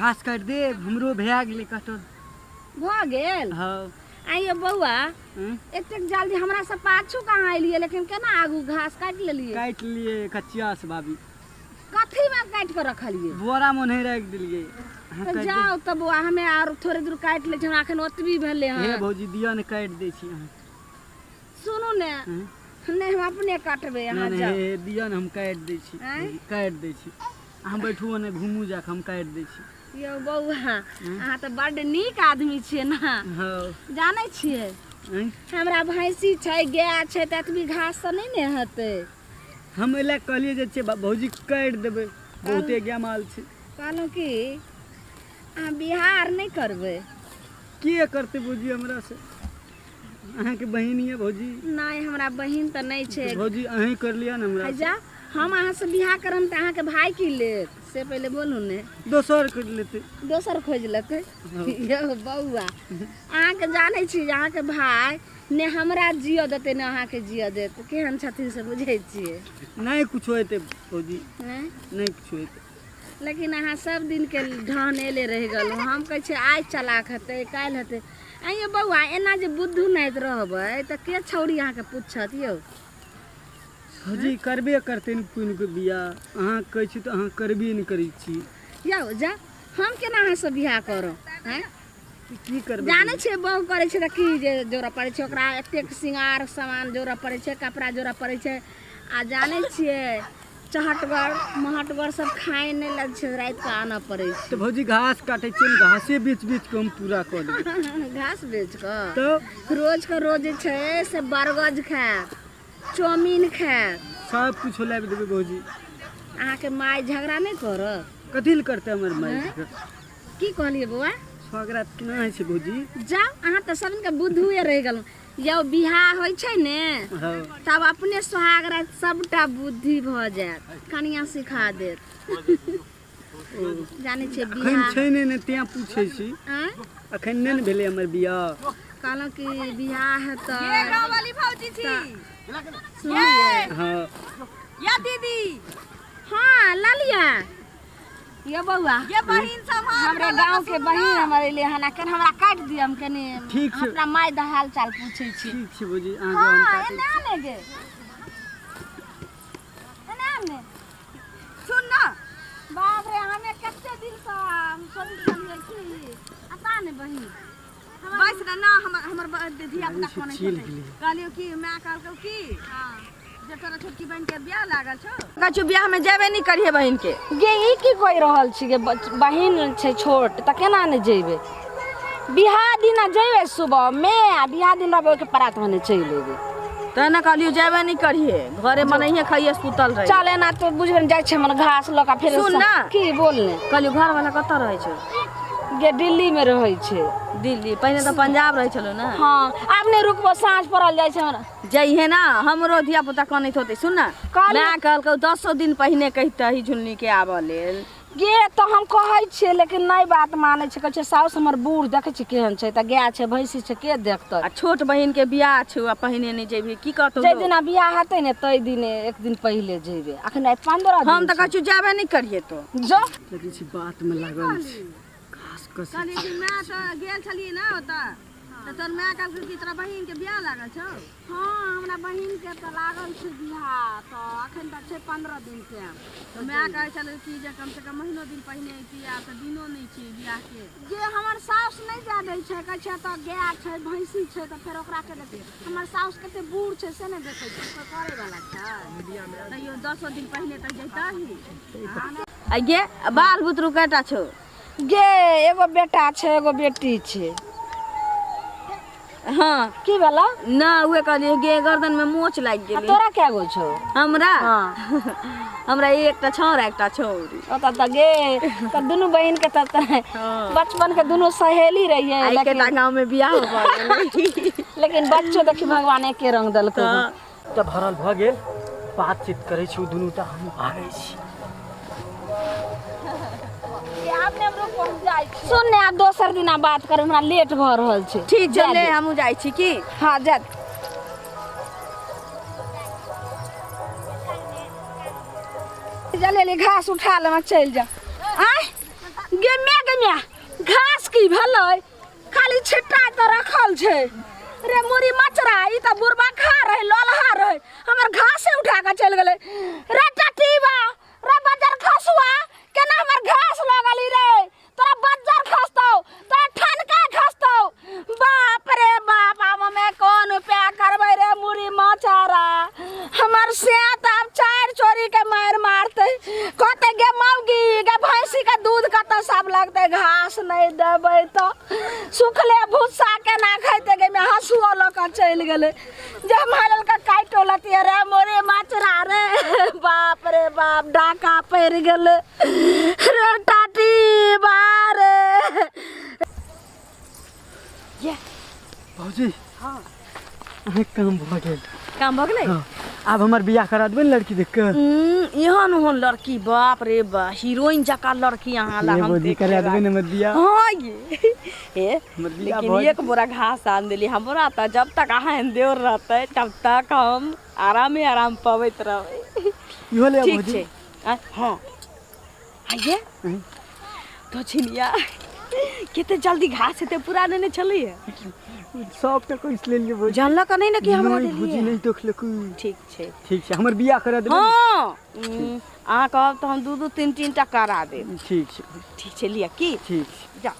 घास काटि देब हमरो भए गेलै कटल। भऽ गेल? हँ। आइयो बौआ हम्म? एतेक जल्दी हमरा से पाछू कहाँ एलियै, लेकिन केना आगू घास काटि लेलियै? काटि लिए कचिया से भाभी। कथी में काटि कऽ रखलियै? बोरा में नहीं राखि देलियै। अहाँ तऽ काटि जाउ तऽ बौआ, हमे आर थोड़े दूर काटि लै छी, हमरा एखन ओतबी भेलै दे- हे हँ। भौजी दिअ ने, काटि दै छी अहाँ। सुनू ने। हम्म? नहि, हम अपने काटबै, अहाँ नहि नहि जाउ। हे दिअ ने, हम काटि दै छी। आँय? भौजी, काटि दै छी, अहाँ बैठू ने, घुमू जाकऽ, हम काटि दै छी। यौ बौआ, अहाँ तऽ बड्ड नीक आदमी छियै ने। हँ। जानै छियै? आँय? हमरा भैंसी छै, गाय छै, तऽ एतबी घास तऽ नहि ने हेतै। हम एहि लए कहलियै जे छै भौजी काटि देबै, बहुते गाय माल छै। कहलहुँ कि अहाँ बिहार नहि करबै? के करतै भौजी हमरा से? अहाँके बहिन यऽ भौजी? नहि, हमरा बहिन तऽ नहि छै। भौजी अहीं कर लिअ ने हमरा है से। जा, हम अहाँसँ बियाह करम तऽ अहाँके भाय की लेत से पहिले बोलू ने। दोसर कर लेतै। दोसर खोजि लेतै? हँ। यौ बौआ, अहाँके जानै छी जे अहाँके भाय ने हमरा जियऽ देतै ने अहाँके जियऽ देत, केहन छथिन से बुझै छियै? नहि कुछो हेतै भौजी। नहि। नहि कुछो हेतै। लेकिन अहाँ सब दिनके ढहनेले रहि गेलहुँ। हम कहै छियै आइ चलाक हेतै, काल्हि हेतै। आँय यौ बौआ, एना जे बुद्धू नाहित रहबै तऽ के छौड़ी अहाँके पूछत यौ? भौजी करबे करतै ने कोइ ने कोइ बियाह। अहाँ कहै छी तऽ अहाँ करबे नहि करै छी। यौ जा, हम केना अहाँसँ बियाह करब? आँय? की करबै? जानै छियै, बहु करै छै तऽ की जे जोड़ऽ पड़ै छै ओकरा? एतेक सिंगार सामान जोड़ऽ पड़ै छै, कपड़ा जोड़ऽ पड़ै छै। आ जानै छियै, चहटगर महटगर सब खाइ नहि लग छै, रातिके आनऽ पड़ै तऽ छै। भौजी घास काटै छियै ने, घासे बेच बेच कऽ हम पूरा कऽ देबै। घास बेच कऽ? तऽ रोजके रोज जे छै से बरगद खायत, चाउमीन खायत। सब कुछो लाबि देबै भौजी। अहाँके माय झगड़ा नहि करत? कथी लए करतै हमर माय? की कहलियै बौआ? झगड़ा केना होइ छै भौजी? जाउ, अहाँ तऽ सबके बुद्धुए रहि गेलहुँ। यौ, बियाह होइ छै ने, हँ, तब अपने सोहाग राति सबटा बुद्धि भऽ जायत, कनिया सिखा देत। जानै छियै अखन बियाह छै नहि ने, तें पूछै छी। आँय? अखन नहि ने भेलै हमर बियाह। कहलहुँ कि बियाह हेतै। गाँव वाली भौजी छी? सुनलियै? हँ। या दीदी। हँ, ललिया ये बौआ। ये बहिन सब हँ। हमरे गाँव के बहिन हमर एलै हन, एखन हमरा काटि दिअ, हम कनि ठीक छै। अपना माय द हाल चाल पूछै छी। ठीक छै भौजी, अहाँ जाउ, हम हँ, काटै एने आने गे, एने आने। सुन ना। बाप रे, हमे कते दिन से हम सोचै छलियै कि आता ने बहिन। बस ना ना, हमर हमर धिया पुता छी, कनै चलि छलै। गेलियै। कहलियौ कि माय कहलकौ कि जे तोरा छोटकी बहिन के बियाह लागल छौ, कहै छौ बियाह में जेबे नहीं करिहे बहिन के। गे, ई की कहि रहल छी गे? बहिन छै छोट तऽ केना नहि जेबै? बियाह दिना जेबै सुबह मे आ बियाह दिन रहबै ओहिके परात भने चलि एबै। तैं ने कहलियौ जेबे नहीं करिहे, घरे मनैहे खाइए सुतल रही। चल, एना तो बुझबे ने, जाइ छै हमर घास लऽ कऽ फेर। सुन ना। की बोल ने। कहलियौ घर वाला कतऽ रहै छौ? गे, दिल्ली मे रहै छै। दिल्ली? पहिने तऽ पंजाब रहै छलौ ने। हँ, आब नहि रुकबो, साँझ पड़ल जाइ छै हमरा। जइहे ना, हमरो धिया पुता कनैत होतै। सुन ना। कहलियौ- माय कहलकौ दसो दिन पहिने कहितही झुलनी के आबऽ लेल। गे, तऽ हम कहै छियै लेकिन नहि बात मानै छै। कहै छै साउस हमर बूढ़ देखै छी केहन छै, तऽ गाय छै, भैंसी छै, के देखतै? आ छोट बहिन के बियाह छौ आ पहिने नहि जेबही, की कहतौ जाहि लोक? दिना बियाह हेतै ने ताहि दिन एक दिन पहिले जेबै, अखन आइ 15 दिन हम तऽ कहै छियौ जेबे नहि करिहे तो। जो। लगै छै बातमे लागल छै, घास कसै। कहलियै कि माय तऽ गेल छलियै ने ओतऽ, तऽ तोर माय कहलकै कि तोरा बहिन के बियाह लागल छौ। हँ, हमरा बहिन के तऽ लागल छै बियाह, तऽ अखन तऽ छै 15 दिन टाइम। तऽ माय कहै छलै कि जे कम से कम महीनो दिन पहिने अइती, आब तऽ दिनो नहि छै बियाह के। जे हमर साउस नहि जाय दै छै, कहै छै एतऽ गाय छै, भैंसी छै, तऽ फेर ओकरा के देखतै? हमर साउस कते बूढ़ छै से नहि देखै छै, कोइ करै वाला छै? तैयो दसो दिन पहिने तऽ जैतही। आ गे, बाल बुतरू कएटा छौ? गे, एगो बेटा छै, एगो बेटी छै। हँ। की भेलौ? ना, उहे कहलियै गे, गर्दन में मोच लागि आ गेलै। तोरा कए गो छौ? हमरा? हँ। हमरा एकटा छौड़ा, एकटा छौरी। ओतऽ तऽ गे तऽ दुनू बहिन के तऽ बचपन के दुनू सहेली रहियै। आ लेकिन एकेटा गाँव में बियाह भऽ गेलै। लेकिन बच्चो देखी भगवान एके रंग देलकौ। तऽ तऽ भरल भऽ गेल, बातचीत करै छी ओ दुनू टा, हम भागै छी। सुन ने, आब दोसर दिना बात करब, हमरा लेट भऽ रहल छै। ठीक छै। जा ले दे। हमहूँ जाइ छी की। हँ, जा। चल एली, घास उठा लेना, चलि जा। आँय, गे गे गे घास की भेलै खाली छिट्टा तऽ रखल छै रे मुरी मचरा ई तऽ बुढ़बा खा रहे ललहा रहे हमर घासे उठा कऽ चलि गेलै रे टटीबा रे बजर खसुआ केना हमर घास लगली रे तोरा बज्जर खसतौ तोरा ठनका खसतौ बाप रे बाप आब हमे कोन उपाय करबै रे मुरी मचारा हमर से तऽ आब चारि चोरी के मारि मारतै कहतै गे मौगी गे भैंसी के दूध कतऽ सब लगतै घास नहि देबै तऽ सुखले भुस्सा केना खैतै गे मे हँसुओ लऽ कऽ चलि गेलै जे मारल के काटो लतियै रे मोरे मचरा रे बाप रे बाप डाका पड़ि गेलै रे टाटी बारे। ये भौजी हाँ अहाँके काम भऽ गेल। काम भऽ गेलै? हाँ आब हमर बियाह करा देबै ने लड़की देख कऽ। एहन ओहन लड़की बाप रे बा हीरोइन जकाँ लड़की अहाँ ला हम भौजी करा देबै ने हमर बियाह। हाँ ये हे हमर बियाह लेकिन भऽ एक बोरा घास आन देली हमरा तऽ जब तक अहाँ एहन देवर रहतै तब तक हम आरामे आराम पबैत रहबै। इहो ले ठीक भौजी। छै। हाँ आइए तो छिनिया कते जल्दी घास हेतै पूरा नेने छलियै। सब तऽ कैस लेलियै भौजी। जानलक नहि ने कि हमरा नहि भौजी देलियै। नहि देखलक। ठीक छै ठीक छै हमर बियाह करा देबै। हाँ अहाँ कहब तऽ हम 2-2 3-3 टा करा देब। ठीक छै ठीक छै लिअ की ठीक छै जा।